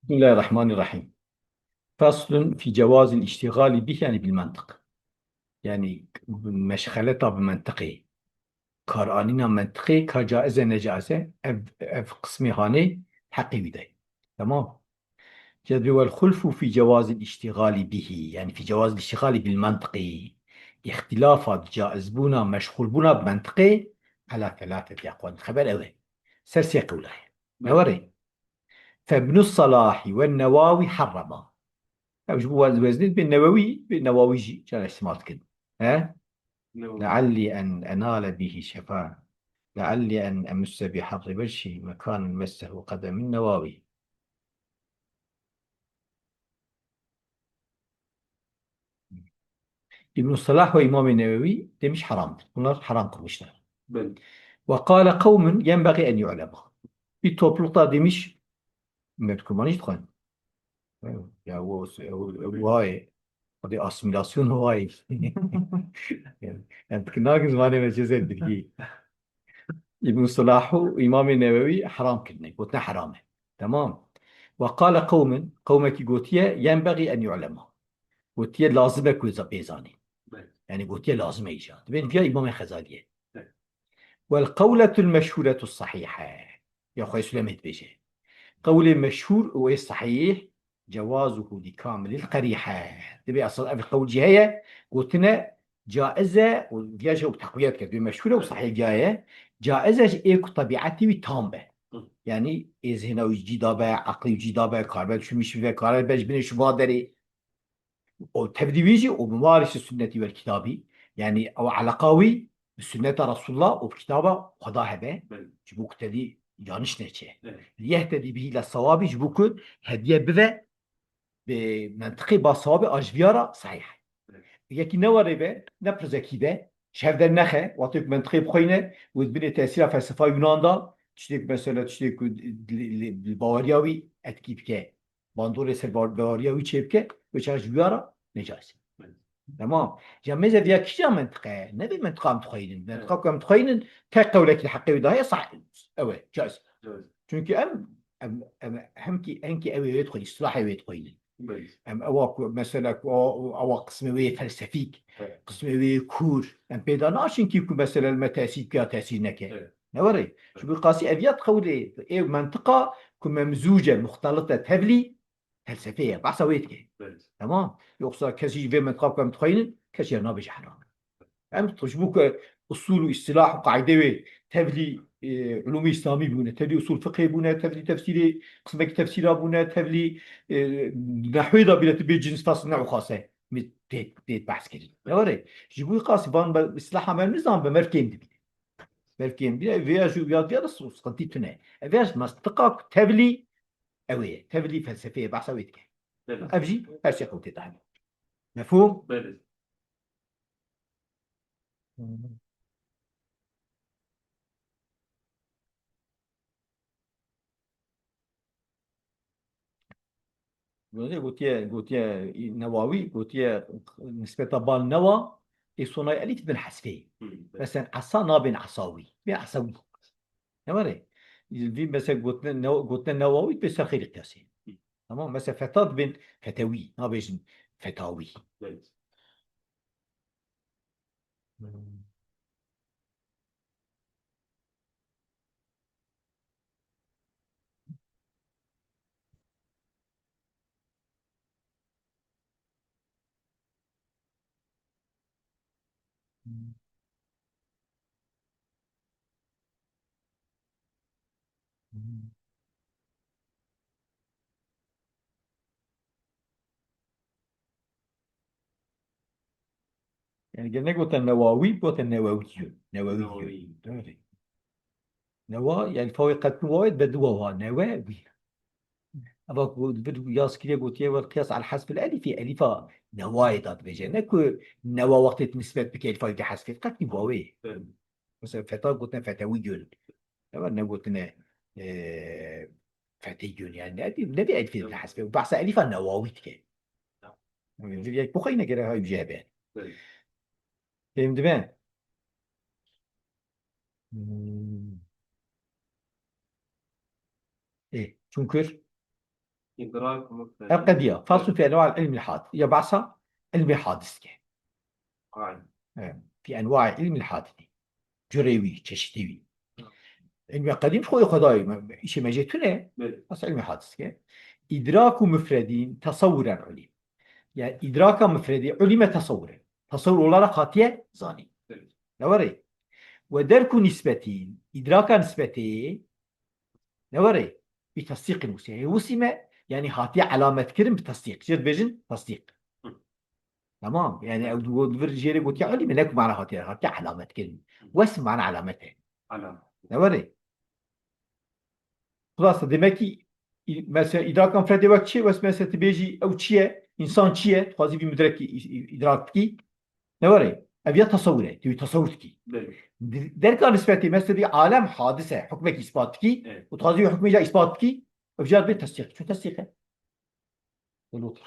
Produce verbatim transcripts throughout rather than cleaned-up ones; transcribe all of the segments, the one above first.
Bismillahirrahmanirrahim. Faslun fi cewazil iştigali bih, yani bil mantık. Yani meşxeleta bi mentiqê. Karanîna mentiqê, ka caiz e, necaiz e, ev, ev qismê hanê heqê wî de. Tamam. Cedwel xulfu fi cewazil iştigali bihi, yani fi cewazil iştigali bil mantıqi. İxtilafa caizbûna, meşxulbûna bi mentiqê, ala thelatheti aqwal. Xeber ew e. Ser sê qewla ye. Ne were? Febnu Salahi ve Newawi harrama. Ew ji bo wez-, weznê dibê Newewî, bê Newawî jî cara îstimal dikin. He? Newawi. Lealli en enale bihi şefa. Lealli en emusse bi harri vechi mekanen messehu kademin Newawi. İbn-i Salah ve İmam-ı Nevevi demiş haramdır. Bunlar haram kılmışlar. Belli. Ve kâle kavmun yenbagî en yu'lema. Bir topluluk da demiş, Mevlid Kurbanî jî dixwin. Ya, o, o, o, vay. O de asimilasyon vay. Yani, yani, nakin zimanê me cezet bilgi. Îbn Silah û Îmamê Newewî heram kirine, gotine heram e. Temam. Ve qale qewmin, qewmekî gotiye, yenbegî en yu'lema. Gotiye lazim e ku za-, bê zanîn. Belê. Yani gotiye lazim e îja. Dibên viya Îmamê Xezalî ye. Belê. Wel qewletul meşhuretu sahihe. Ya xwe Sulemê dibêje. Qewlê meşhur û ê sahih, cewazuhu li kamilil qerîhe. Dibê asıl ev qewl jî heye, gotine caiz e û viya jî ew teqwiyet kir. Dibê meşhur e û sahih viya ye. Caiz e ji ê ku tebietî wî tam be. Hı. Yani ê zihna wî cî da be, aqlê wî cî da be, karibe çûmiş bibe, karibe ji binê şuba derê. O tevlî wî jî û bi warisi sunnetî wel kitabî, yani ew eleqa wî bi sunneta Resulullah û bi kitaba Xweda hebe, belê, ji bo ku tevlî yanlış neçe. Evet. Yehtedî bihî le sawabî, ji bo ku hediye bive bi mentiqê ba sawabê a ji viya re sahih. Evet. Yekî ne werê be, ne pirzekî be, ji hev dernexe, wextê ku mentiqê bixweyne û di binê tesîra felsefa Yunan de, tiştê ku mesela, tiştê ku li, li, li baweriya wî etkî bike, bandorê ser bar-, baweriya wî çêbike, wê çax ji wî ya re necaiz e. Evet. Tamam. Ya mêze viya kîja mentiqe ye? Ne vê mentiqa em dixweynin. Mentiqa, evet, ku em dixweynin, tek qewlekî li heqê wî de heye, sah-, ew e, caiz. Evet. Çünkü em, em, em, hem ki, hem ki ew ê wê dixweynin, îstilahê wê dixweynin. Evet. Em ewa ku, mesela ku o, o, ewa qismê wê felsefîk, evet, qismê wê kûr, em pêda naçin ki ku mesela li me tesîr bike ya tesîr neke. Evet. Ne were? Evet. Ji bo qasî ev ya qewlê, ê mentiqa ku memzûc e, muxtelit e, tevlî, felsefê ye. Behsa wê dike. Evet. Tamam. Yoksa kesî ji vê mentiqa ku em dixweynin, kesî ya nabêje heram. Em ji bo ku usul û îstilah û qaîdê wê tevlî, e, ulûmê îslamî bûne, tevlî usul fiqhê bûne, tevlî tefsîrê, qismekî tefsîra bûne, tevlî, e, nehwê da bîne, tu bê cins fasl nehw xase. Tê, tê behs kirin. Ne were? Ji bo qasî van be, îstilaha me nizan be, merv kêm dibîne. Merv kêm dibîne. Vêya jî, ya diya da sıkıntı tune. Vêya jî mentiqa ku tevlî, ew ê, tevlî felsefeyê behsa wê dike. Belê. Ev jî her şey qewtê dahil. Mefhûm? Belê. Gotiye, gotiye, gotiye Newawî, gotiye nisbeta bal newa, ê sonayê elîf bin hesfê. Hı, belê. Mesela esa nabên esawî. Bê esawî. Ne were? Vî mesela gotine, ne-, gotine Newawî bê ser xêrê qiyasê. Hı. Tamam, mesela feta dibên fetewî, nabêjin fetawî. Evet. Hmm. Yani gel negote Newawî, gote Newewî. Newewî. Newewî. Doğru. Newa, yani fawê qetnû wawê be du wawa. Newe wî. Eva ku bir yaz kiriye gotiye wel qiyas al hasfil elîfî, elîfa newayê da dibêje. Ne ku newa wextê tu nisbet bike elîfa de hesfê, qetnî wawê. Evet. Mesela feta gotine fetewî gön. Ewa ne gotine, e, fetê gön yani. Ne, ne bir elîfê de hesfê. Bahsa elîfa newawî dike. Tamam. Yani bir yek bu xeyne gerek hay bir şey be. Evet. Fehmdi ben. Hmm. E, çünkü إدراك مفرد. Ev qediya. فصل في أنواع العلم الحادث. Ya behsa ilmê hadis dike. Aynen. Evet. في أنواع العلم الحادث. Curê wî, çeşitê wî. Hı. Ilmê qedîm xwe xwedayê me, îşê me jê tune. Evet. Bes ilmê hadis dike. إدراك مفرد تصورا علم. Yani idraka mufredê, ulime tesewure. Tesewur olarak hatiye zanîn. Evet. Ne were? وإدراك نسبة, idraka nisbetê, ne were? Bir tasdîqin wusî. Yani wusî me, yani hatiye alamet kirin bi tasdîq. Jê dibêjin tasdîq. Hı. Tamam. Yani ew du vir jêrê gotiye ulime, ne ku mana hatiye, hatiye alamet kirin. Hı. Wes mana alamet e. Alamet. Ne were? Xulasa, demek ki, î-, mesela îdraka mufredê wek çi ye? Wes mesela tu bêjî ew çi ye? Însan çi ye? Tu xwazî vî mudrekî î-, î-, îdrak bikî. Ne were? Ev ya tesewur e. Tu wî tesewur dikî. Belê. Di-, derka nisbetê mesela vî alem hadis e. Hukmekî îspat dikî. Evet. Û tu xwazî wî hukmê ca îspat bikî. Ev car bê tesdîq. Çi tesdîq e? Belê.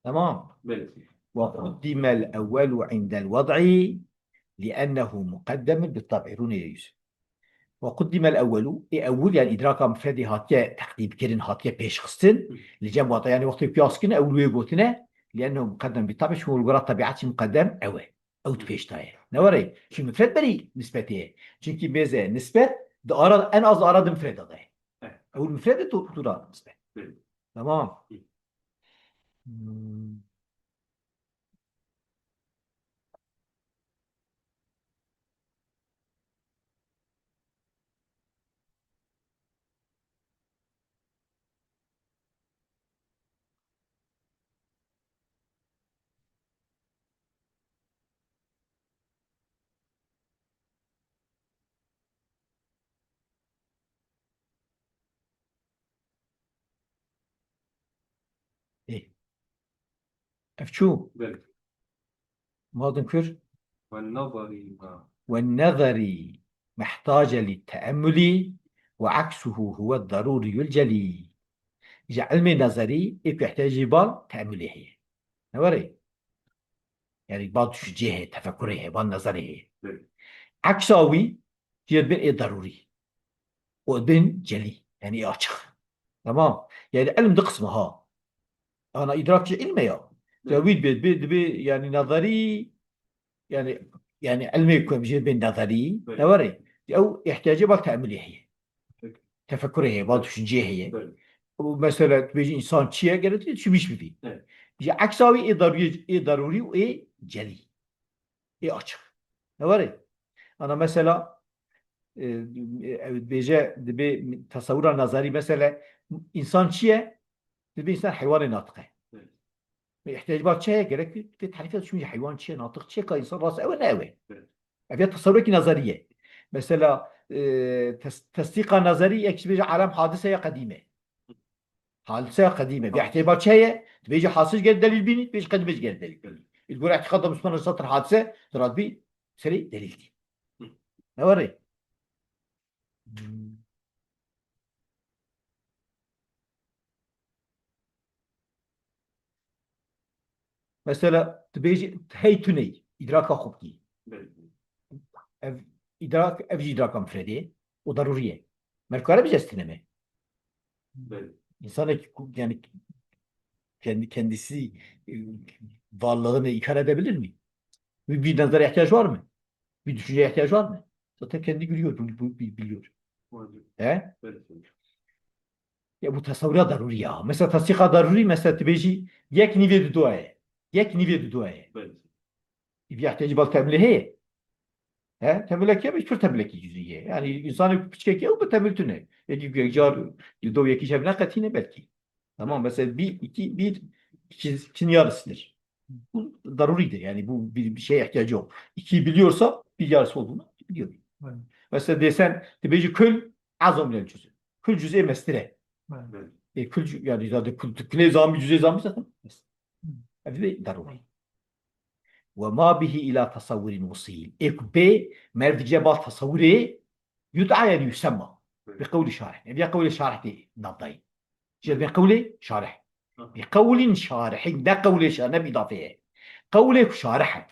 Tamam. Belê. وقدم الأول عند الوضع لأنه مقدم بالطبع. Rûnê yüz. وقدم الأول, ê ewil, yani idraka mufredê hatiye teqdîmkirin, hatiye pêşxistin. Hı. Li cem wata, yani wextê qiyas kirin, ewil wê gotine, لأنه مقدم بالطبع, çimkî li gora tebiat jî muqedem ew e. Ew di pêş de ye. Ne were? Çi mufred berî nisbetê ye. Çimkî mêze nisbet di ara, en az ara di mufreda de ye. Evet. Ewil mufred e, tu, tu ra nisbet. Hı. Tamam. Hı. Hmm. Ê. Ev çû? Belê. Ma din kir? والنظري ما. والنظري محتاج للتأمل وعكسه هو الضروري الجلي. Ji ilmê nezerî ê ku ihtiyacê bal teemulê heye. Ne were? Yani bal düşüncê heye, tefekurê heye, bal nezerê heye. Belê. Eksa wî, Jê dibên ê derûrî. Û dibên celî. Yani ê açık. Tamam. Yani ilm di qisma ha. Ana idrak jî ilm e ya. Ya Evet. wî dibê, dibê, dibê yani nazarî, yani, yani ilmê ku em jê dibên nazarî, Evet. ne were? Ew ihtiyacê bal teemulê heye. Peki. Tefekurê heye, bal düşünceyê heye. Evet. Û mesela tu bêjî însan çi ye, gerek tu düşünmüş bibî. Evet. Ji eksa wî ê darûyê, ê darûrî û ê celî. Ê açık. Ne were? Ana mesela, e, ew dibêje, dibê tesewura nazarî, mesela, însan çi ye? Dibê însan heywanê natiq e. Evet. Ve ihtiyac bar çi heye? Gerek pê tarîfê çi heywan çi ye, natiq çi ye, ka însan rast ew e, ne ew e. Evet. Ev ya tesewurekî nazarî ye. Mesela, e, tes-, tesdîqa nazarî, yek ji bêje alem hadise ya qedîm e. Hadise ya qedîm e. Vê ihtimal çi heye? Dibêjî hasil gel delîl bînî, dibêjî qedîm ger delîl bînî. Î gor îtîqad da Musliman satır hadise, dirat bî, serê delîl dî. Hı. Ne were? Mesela, tu bêjî hey tuney, îdraka xwe bikî. Belê. Ev îdrak, ev jî îdraka mufredê û darûrî ye. Merkare bicestine me. Belê. İnsan ki, yani kendi, kendisi, e, varlığını inkar edebilir mi? Bir, bir nazara ihtiyaç var mı? Bir düşünceye ihtiyaç var mı? Zaten kendi gülüyor, bu, bu, bi-, biliyor. Var. He? Evet, hocam. Ya bu tesewura darûrî ya. Mesela tesdîqa darûrî, mesela tu bêjî yek nîvê didoye. Yek nîvê didoye. Evet. Bi ihtiyacî bal temlê heye. He? Temlek heye, pir temlekî cüzî ye. Yani insanê piçkekî ew bi temel tune. Yekî ku yekcar dido yekî şev neqetîne belkî. Tamam, mesela bir, iki, bir, iki, ikinci yarısıdır. Bu daruridir. Yani bu bir, bir şeye ihtiyacı yok. İki biliyorsa bir yarısı olduğunu biliyor. Evet. Mesela desen, dibêjî kul azam minel cüzü. Kul cüz'ê mestir e. Evet. E, kul cü-, yani zaten kul, kul zamî cüz'ê zamî zaten. Ev de daruri. Ve ma bihi ila tasavvurin wusil. Ê ku bê merv dice bal tasavvurê yud'a yani yusemma. Bi qewli şarih. Ev ya qewlê şarih tê navdayî. Jê dibê qewlê şarih. Bi qewlin şarihin, ne qewlê şa-, ne bi îdafê ye. Qewlê ku şarih e.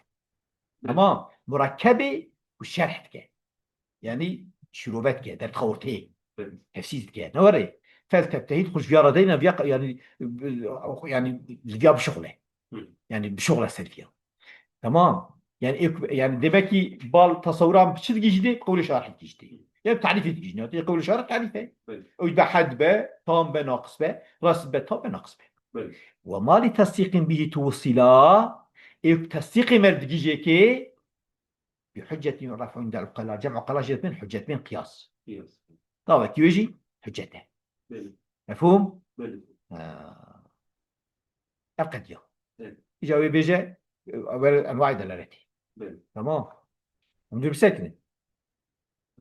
Tamam. Murakkebê ku şerh dike. Yani şîrove dike, derdixe ortê. Tefsîr dike. Ne were? Fel tebtehîd, xwe ji viya re deyne, viya, yani, yani, li viya bişuxle. Hı. Yani, bişuxle ser viya. Tamam. Yani, ek, yani, demek ki bal tasawuran bi çi digihîjî dê? Qewlê şarih digihîjî dê. Yani, tarîfê digihîjî dê. Qewlê şarih tarîf e. Belê. O yüzden had be, tam be, naqis be, rast be, tam be, naqis be. Belê. Ve ma li tasdîqin bihî tuwissîla, ê ku tasdîqê me digihîjê ke, bi hüccetin yu'rafu indel uqela. Cem uqela jê dibên hüccet, bên qiyas. Qiyas. Tavekî wê jî hüccet e. Belê. Mefhûm? Belê. Ha. Ev qediya. Evet. Îca wê bêje, e, ewel enwaî delaletê. Belê. Tamam. Em dû bi sekinin.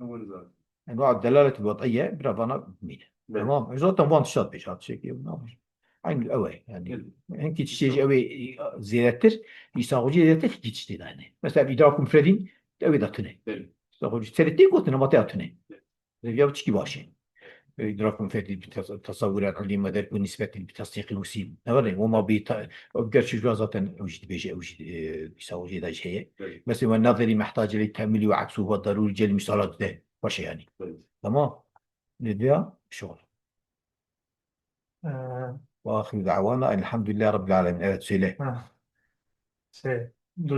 Ewel zaten. Enwa delalet wad'iye, bira vana bimîne. Belê. Tamam. E, zaten van tişta pêş hat, şey ki, ne yapmış? Aynı ew e, yani. Belê. Hinkî tiştê jî ew ê, e, zêdetir, îsa xwe jî zêdetir, hinkî tiştê de hene. Mesela, îdrak mufredîn, ew ê de tune. Belê. Îsa xwe jî serê tê gotin, ama te ya tune. Belê. Rêviya çikî baş e. E, îdrak mufredî bi tes-, tesawuren ilî meder ku nisbetî bi tesdîqî wusî. Ne were, wema bi ta-, ew ger çi jua zaten ew jî dibêje, ew jî, e, îsa xwe jî de jî heye. Belê. Mesela, we nazerî mehtac lê temilî we eksû we darûrî cel mîsala dide. Baş e yani. Belê. Tamam. Lê diya şol. Ee, Ve ahiru da'wana elhamdülillahi rabbil alemin. Evet, söyle. Ha. Şey, dur.